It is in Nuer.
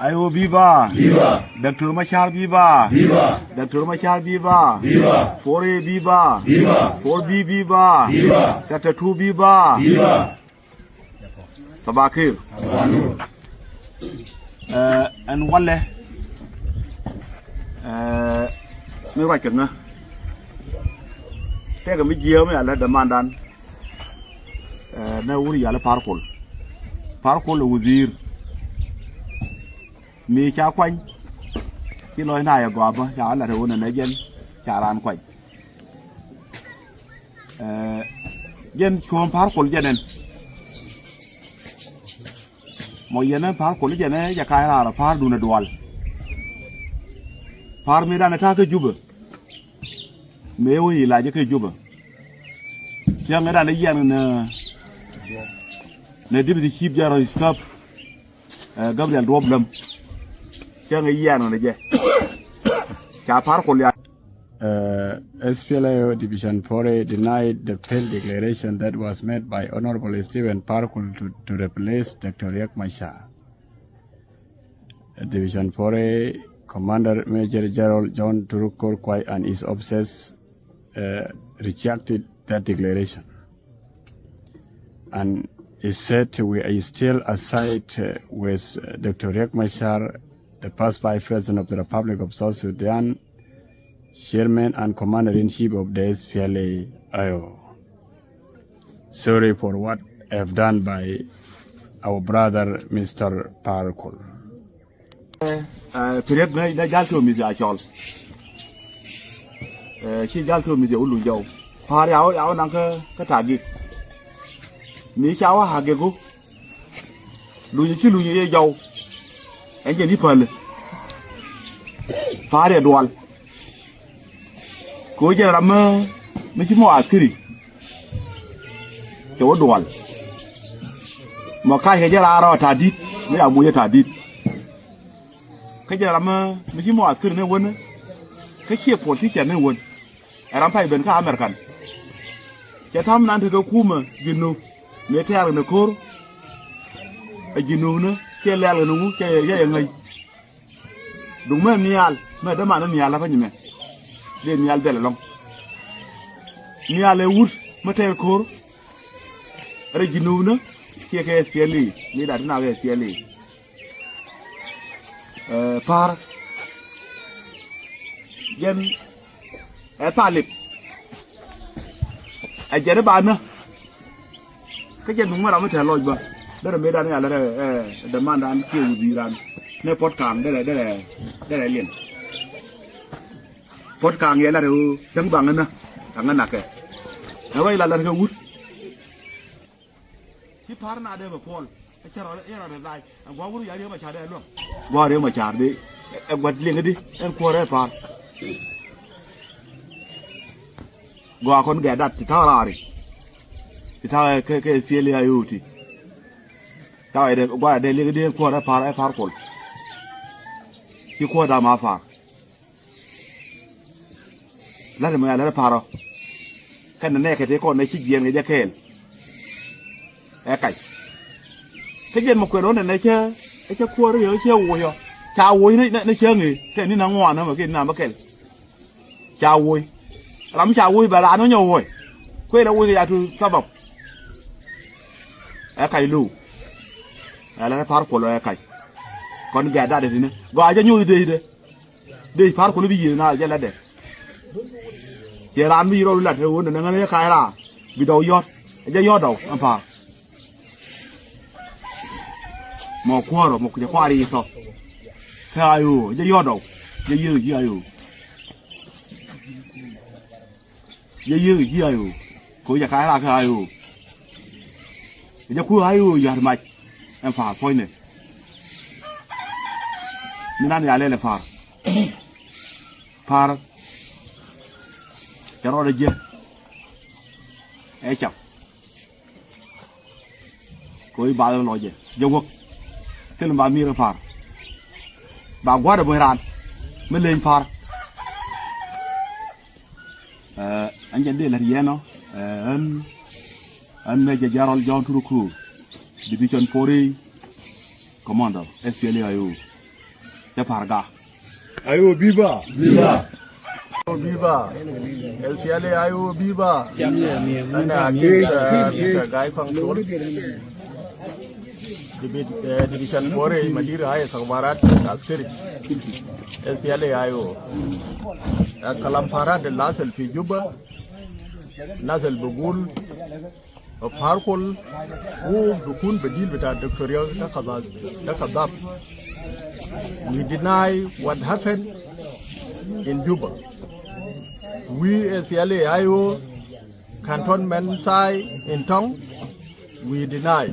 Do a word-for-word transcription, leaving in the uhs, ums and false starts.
Ayo viva. Viva. Doctor Machar viva. Viva. Doctor Machar viva. Viva. Four A viva. Viva. Four B viva. Viva. Doctor Two viva. Viva. Sabah kir. Ɛɛ, ɛn walɛ. Ɛɛ, mi ruac kɛ ŋä. Tɛkɛ mi jiääk mi alɛ dämandan. Ɛɛ, nɛ wur yal Par Kuɔl. Par Kuɔl ɛ wudhiir. Mi ca kuany. Ci lɔc na yɛ gɔaa bä, ca lat ɛ wun ɛ nɛ jɛn, ca raan kuany. Ɛɛ, jɛn cuɔ̱ɔ̱ŋ Par Kuɔl jɛn ɛn. Mɔ yɛn ɛn Par Kuɔl jɛn ɛ jɛ ka̱a̱c raar ɛ pa̱a̱r duundɛ dual. Pa̱a̱r mëëdan ɛ ta̱a̱ kä Jubɛ. Mëë wä i̱ lac kä Jubɛ. Cäŋ ëëdan ɛ yiɛn nɛ, nɛ Deputy Chief Justice, ɛɛ, Gabriel Duɔp Lem. Cäŋ ɛ yiɛn nɛ jɛ. Ca Par Kuɔl ya. Uh, S P L A I O Division four A denied the failed declaration that was made by Honorable Stephen Par Kuɔl to, to replace Doctor Riek Machar. Uh, Division four A Commander Major General John Turuk Korkwai and his officers, uh, rejected that declaration. And he said, "We are still aside, uh, with, uh, Doctor Riek Machar, the first Vice President of the Republic of South Sudan, Chairman and Commander-in-Chief of the S P L A I O. Sorry for what have done by our brother, Mister Par Kuɔl." Ɛɛ, Piriet nɛ, nɛ jal tio mithi a cɔl. Ɛɛ, ci jal tio mithi a wä luny jɔw. Pa̱a̱r ya wä, ya wä naŋ kä, kä ta̱a̱ gik. Mi ca wä ha̱a̱ gik wä. Luny ci luny yɛ jɔw. Ɛn jɛ ni päl. Pa̱a̱r yɛ dual. Kɛ ɣöö jɛn ram mi, mi ci mɔ athiri. Cɛ wä dual. Mɔ ka̱ckɛ jɛ raar ɔ ta̱a̱ di̱t, mi ca moc ɛ ta̱a̱ di̱t. Kä jɛn ram mi, mi ci mɔ athiri ni wän. Kä ciɛ politician ni wän. Ɛ ram pay ben kä American. Cɛ ta̱m nan tekɛ kumɛ ji̱ nu. Mëë tɛ̈r kɛ ni ko̱r. Ɛ ji̱ nu ni, ciɛ lɛl kɛ ni wu, cɛ yɛ, cɛ yɛ ŋäc. Duŋ mɛ nhial, mɛ däman nhial la pa̱ny mɛ. Dee nhial dhɛl ɛlɔ̱ŋ. Nhial ɛ wut, mɛ tɛɛr ko̱r. Rɛy ji̱ nuuknä, kiɛ kɛ S P L A, mi da̱t ti na kɛ S P L A. Ɛɛ, Pa̱a̱r. Jɛn ɛ thalip. Ɛ jɛn i̱ ba nä. Kä jɛn mi ŋuɛ̈t ram mi te lɔc bä. Derɛ mëëdan ya lät ɛ, ɛ, dämandan kiɛ wi̱i̱ bi̱i̱ran. Nɛ puɔ̱t ka̱a̱ŋ derɛ, derɛ, derɛ liɛn. Puɔ̱t ka̱a̱ŋ yɛ lat ɛ ɣöö cäŋ baŋ ɛ nä. Ka̱ŋ ɛ nakɛ. Ɛ wä i̱ la lat kɛ wut. Ci Pa̱a̱r na dee bɛ puɔl. Ɛ cɛ rɔ, ɛ rɔ dee dhay. Ɛ gua̱a̱ wut ya Riek Macar dee luäŋ. Gua̱a̱ Riek Macar dee. Ɛ gua̱t liŋ di. Ɛn kuäär ɛ Pa̱a̱r. Gɔaa kɔn gɛ dat ti ta̱a̱ raari. Ti ta̱a̱ kɛ, kɛ S P L A I O ti. Ta̱a̱ ɛ dee, gɔaa ɛ dee liŋ di kuäär ɛ Pa̱a̱r, ɛ Pa̱a̱r Kuɔl. Ci kuäär da̱a̱ ma Pa̱a̱r. La̱t mɛ a la̱t Pa̱a̱r ɔ. Kɛn nɛ nɛɛkɛ ti kɔn nɛ ci jiɛɛn kɛ jɛ kɛɛl. Ɛ kac. Kä jɛn mɛ kuɛl ɣän nɛ cä, ɛ cä kuäär yɛ cä woc ɔ. Ca woc ni, ni, ni cäŋ i̱ kɛ ni na ŋuan nä mɛ kɛ ni na mɛ kɛl. Ca woc. Ram ca woc bɛ raan wä nyɔ woc. Kuël ɛ woc kɛ ca tu thabap. Ɛ kac lo̱w. Ɛ la Pa̱a̱r Kuɔl ɛ kac. Kɔn gɛ̈t dat ɛ ti̱n. Gɔaa jɛ nyoth dee dee. Dee Pa̱a̱r Kuɔl bi yiëë na jɛ latdɛ. Cɛ raan bi rɔɔdu lat ɛ ɣöö nɛ nɛ ŋän ɛ kac raar. Bi dɔw yɔ̱t. Ɛ jɛ yɔ̱t dɔw ɛn Pa̱a̱r. Mɔ kuäärɔ, mɔ kucɛ kuaar i̱ thɔ. Kɛ I O, ɛ jɛ yɔ̱t dɔw. Jɛ yiëë ji̱ I O. Jɛ yiëë ji̱ I O. Kɛ ɣöö jɛ ka̱a̱c raar kä I O. Jɛ ku I O ya̱r mac. Ɛn Pa̱a̱r puɔ̱nydɛ. Mi nan ya lɛl ɛ Pa̱a̱r. Pa̱a̱r. Cɛ rɔɔdɛ jiäk. Ɛ cap. Kɛ ɣöö i̱ bath ɛn lɔcɛ jɛ wäk. Thil mi ba mi̱i̱r ɛ Pa̱a̱r. Ba gua̱a̱r ɛ bo̱ny raan mi leny Pa̱a̱r. Ɛɛ, ɛn jɛn dee lät yɛn ɔ, ɛɛ, ɛn, ɛn Major General John Turuk Kur, Division four A Commander, S P L A I O. Te Parga. Ayo, viva! Viva! Viva! S P L A I O, viva! Ana Mister Guy Kong Chol, Division four A, Madir High Sakbarat Askari. S P L A I O. Kalam Farad al-hasil fi Juba. Nas al-bigul Farkol, hu bikun bedil bita Doctor Riek de Kadhab. We deny what happened in Juba. We S P L A I O cantonment site in Tong, we deny.